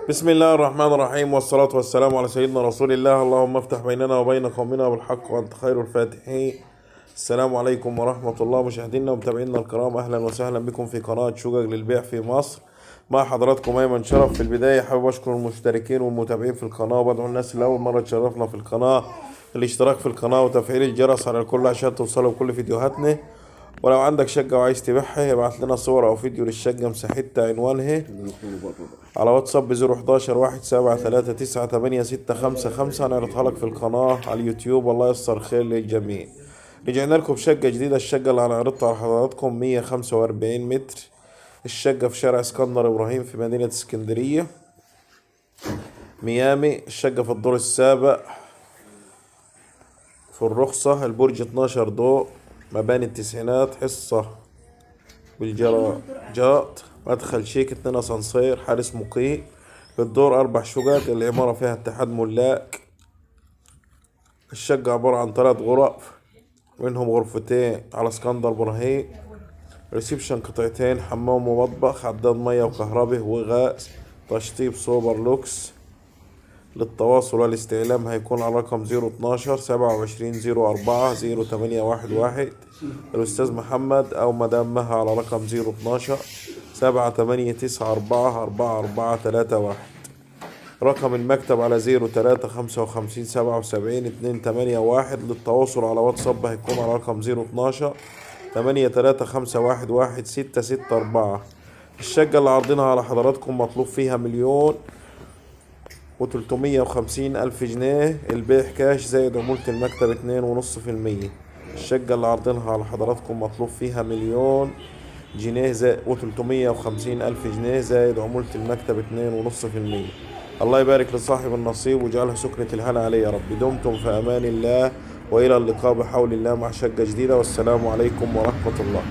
بسم الله الرحمن الرحيم، والصلاة والسلام على سيدنا رسول الله. اللهم افتح بيننا وبين قومنا بالحق وأنت خير الفاتحين. السلام عليكم ورحمة الله. مشاهدينا ومتابعينا الكرام، أهلا وسهلا بكم في قناة شقق للبيع في مصر. مع حضراتكم أيمن شرف. في البداية حابب أشكر المشتركين والمتابعين في القناة، وبدعو الناس اللي أول مرة تشرفنا في القناة الاشتراك في القناة وتفعيل الجرس على الكل عشان توصلوا بكل فيديوهاتنا. ولو عندك شقة وعايز تبيعها ابعت لنا صور أو فيديو للشقة، مساحتها، عنوانها على واتساب 011 1 7 3 9 8 6 5 5. هنعرضها لك في القناة على اليوتيوب، والله ييسر خير للجميع. رجعنا لكم بشقة جديدة. الشقة اللي هنعرضها على حضراتكم 145 متر. الشقة في شارع اسكندر إبراهيم في مدينة اسكندرية ميامي. الشقة في الدور السابع في الرخصة، البرج 12 ضوء، مباني التسعينات، حصة بالجراجات، مدخل شيك، 2 اسانسير، حارس مقيم. في الدور 4 شقق. العمارة فيها اتحاد ملاك. الشقة عبارة عن 3 غرف، منهم غرفتين على اسكندر ابراهيم، reception قطعتين، حمام ومطبخ، عداد مية وكهرباء وغاز، تشطيب سوبر لوكس. للتواصل والاستعلام هيكون على رقم 012 27 04 0811 الأستاذ محمد أو مدام مها على رقم 012 7 8 9 4 4 4 3 1. رقم المكتب على 03 55 77 2 8 1. للتواصل على واتساب هيكون على رقم 012 8 3 5 1 1 6 6 4. الشقة اللي عارضينها على حضراتكم مطلوب فيها 1,350,000 جنيه. البيع كاش زائد عمولة المكتب 2.5%. الشقة اللي عارضينها على حضراتكم مطلوب فيها مليون جنيه زائد و350,000 جنيه زائد عمولة المكتب 2.5%. الله يبارك لصاحب النصيب ويجعلها سكنة الهنا عليه يا رب. دمتم في أمان الله، وإلى اللقاء بحول الله مع شقة جديدة، والسلام عليكم ورحمة الله.